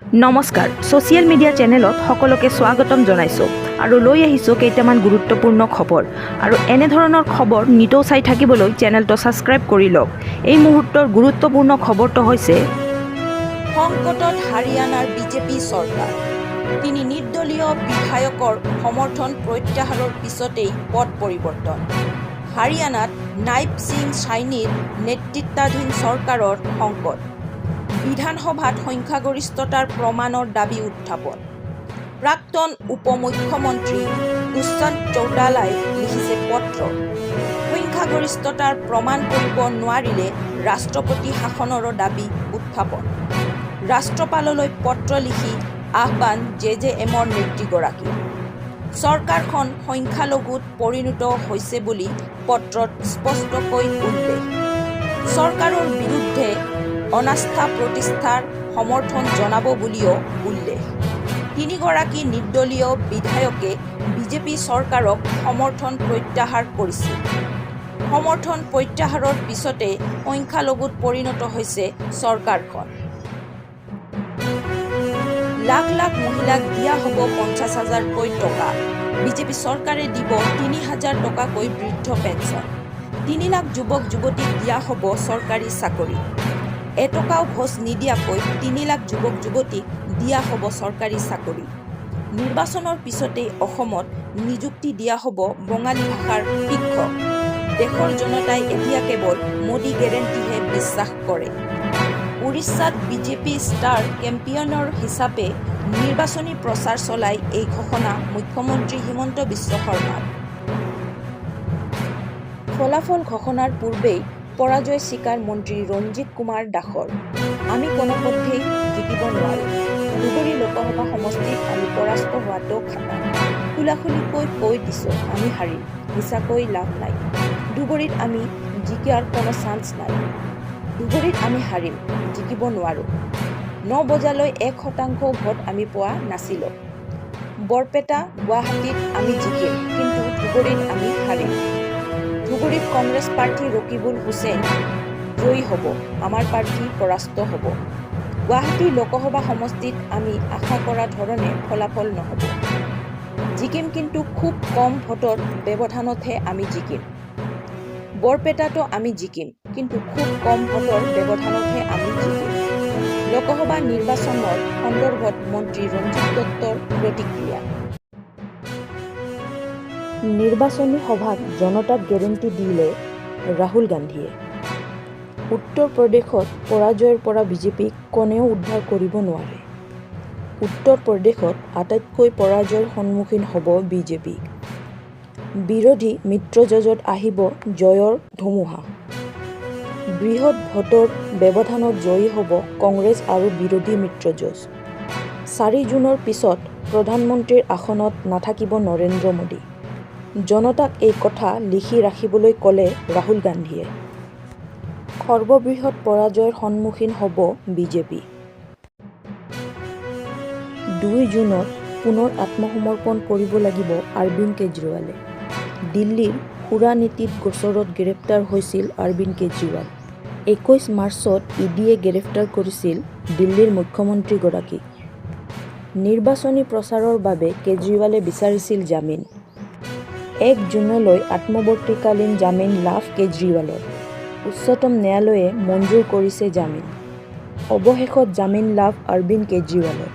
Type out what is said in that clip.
নমস্কাৰ, social media চেনেলত সকলোকে স্বাগতম জনাইছোঁ আৰু লৈ আহিছোঁ কেইটামান গুৰুত্বপূৰ্ণ খবৰ। আৰু এনেধৰণৰ খবৰ নিতৌ চাই থাকিবলৈ চেনেলটো ছাবস্ক্ৰাইব কৰি লওক। এই মুহূৰ্তৰ গুৰুত্বপূৰ্ণ খবৰটো হৈছে, সংকটত হাৰিয়ানাৰ বিজেপি চৰকাৰ। তিনি নিৰ্দলীয় বিধায়কৰ সমৰ্থন প্ৰত্যাহাৰৰ পিছতেই পট পৰিৱৰ্তন। হাৰিয়ানাত নাইব সিং ছাইনীৰ নেতৃত্বাধীন চৰকাৰৰ সংকট। বিধানসভাত সংখ্যাগৰিষ্ঠতাৰ প্ৰমাণৰ দাবী উত্থাপন। প্ৰাক্তন উপ মুখ্যমন্ত্ৰী দুষ্যন্ত চৌতালাই লিখিছে পত্ৰ। সংখ্যাগৰিষ্ঠতাৰ প্ৰমাণ কৰিব নোৱাৰিলে ৰাষ্ট্ৰপতি শাসনৰো দাবী উত্থাপন। ৰাষ্ট্ৰপাললৈ পত্ৰ লিখি আহ্বান জেজেএমৰ নেত্ৰীগৰাকীৰ। চৰকাৰখন সংখ্যালঘুত পৰিণত হৈছে বুলি পত্ৰত স্পষ্টকৈ উল্লেখ। চৰকাৰৰ বিৰুদ্ধে অনাস্থা প্ৰতিষ্ঠাৰ সমৰ্থন জনাব বুলিও উল্লেখ। তিনিগৰাকী নিৰ্দলীয় বিধায়কে বিজেপি চৰকাৰক সমৰ্থন প্ৰত্যাহাৰ কৰিছিল। সমৰ্থন প্ৰত্যাহাৰৰ পিছতে সংখ্যালঘুত পৰিণত হৈছে চৰকাৰখন। লাখ লাখ মহিলাক দিয়া হ'ব 50 হাজাৰকৈ টকা। বিজেপি চৰকাৰে দিব 3000 টকাকৈ বৃদ্ধ পেঞ্চন। 3 লাখ যুৱক যুৱতীক দিয়া হ'ব চৰকাৰী চাকৰি। এটকাও ঘোচ নিদিয়াকৈ 3 লাখ যুৱক যুৱতীক দিয়া হ'ব চৰকাৰী চাকৰি। নিৰ্বাচনৰ পিছতেই অসমত নিযুক্তি দিয়া হ'ব বঙালী ভাষাৰ শিক্ষক। দেশৰ জনতাই এতিয়া কেৱল মোদী গেৰেণ্টিহে বিশ্বাস কৰে। উৰিষ্যাত বিজেপি ষ্টাৰ কেম্পিয়নৰ হিচাপে নিৰ্বাচনী প্ৰচাৰ চলাই এই ঘোষণা মুখ্যমন্ত্ৰী হিমন্ত বিশ্ব শৰ্মাৰ। ফলাফল ঘোষণাৰ পূৰ্বেই পৰাজয় স্বীকাৰ মন্ত্ৰী ৰঞ্জিত কুমাৰ দাসৰ। আমি কোনোপধ্যেই জিকিব নোৱাৰো। ধুবুৰী লোকসভা সমষ্টিত আমি পৰাস্ত হোৱাটো খাটাং। খোলাখুলিকৈ কৈ দিছো, আমি হাৰিম। মিছা কৈ লাভ নাই। ধুবুৰীত আমি জিকাৰ কোনো চান্স নাই। ধুবুৰীত আমি হাৰিম, জিকিব নোৱাৰো। 9 বজালৈ 1% ভোট আমি পোৱা নাছিলো। বৰপেটা, গুৱাহাটীত আমি জিকিম, কিন্তু ধুবুৰীত আমি হাৰিম। ধুবুৰীত কংগ্ৰেছ প্ৰাৰ্থী ৰকিবুল হুছেইন জয়ী হ'ব, আমাৰ প্ৰাৰ্থী পৰাস্ত হ'ব। গুৱাহাটী লোকসভা সমষ্টিত আমি আশা কৰা ধৰণে ফলাফল নহ'ব। জিকিম, কিন্তু খুব কম ভোটৰ ব্যৱধানতহে আমি জিকিম। বৰপেটাতো আমি জিকিম, কিন্তু খুব কম ভোটৰ ব্যৱধানতহে আমি জিকিম। লোকসভা নিৰ্বাচনৰ সন্দৰ্ভত মন্ত্ৰী ৰঞ্জিত দত্তৰ প্ৰতিক্ৰিয়া। নিৰ্বাচনী সভাত জনতাক গেৰেণ্টি দিলে ৰাহুল গান্ধীয়ে। উত্তৰ প্ৰদেশত পৰাজয়ৰ পৰা বিজেপিক কোনেও উদ্ধাৰ কৰিব নোৱাৰে। উত্তৰ প্ৰদেশত আটাইতকৈ পৰাজয়ৰ সন্মুখীন হ'ব বিজেপি। বিৰোধী মিত্ৰজোঁটত আহিব জয়ৰ ধুমুহা। বৃহৎ ভোটৰ ব্যৱধানত জয়ী হ'ব কংগ্ৰেছ আৰু বিৰোধী মিত্ৰজোঁট। 4 জুনৰ পিছত প্ৰধানমন্ত্ৰীৰ আসনত নাথাকিব নৰেন্দ্ৰ মোদী। জনতাক এই কথা লিখি ৰাখিবলৈ ক'লে ৰাহুল গান্ধীয়ে। সৰ্ববৃহৎ পৰাজয়ৰ সন্মুখীন হ'ব বিজেপি। 2 জুনত পুনৰ আত্মসমৰ্পণ কৰিব লাগিব অৰবিন্দ কেজৰিৱালে। দিল্লীৰ সুৰা নীতিত গোচৰত গ্ৰেপ্তাৰ হৈছিল অৰবিন্দ কেজৰিৱাল। 21 মাৰ্চত ইডিয়ে গ্ৰেপ্তাৰ কৰিছিল দিল্লীৰ মুখ্যমন্ত্ৰীগৰাকীক। নিৰ্বাচনী প্ৰচাৰৰ বাবে কেজৰিৱালে বিচাৰিছিল জামিন। 1 জুনলৈ অন্তৱৰ্তীকালীন জামিন লাভ কেজৰিৱালৰ। উচ্চতম ন্যায়ালয়ে মঞ্জুৰ কৰিছে জামিন। অৱশেষত জামিন লাভ অৰবিন্দ কেজৰিৱালৰ।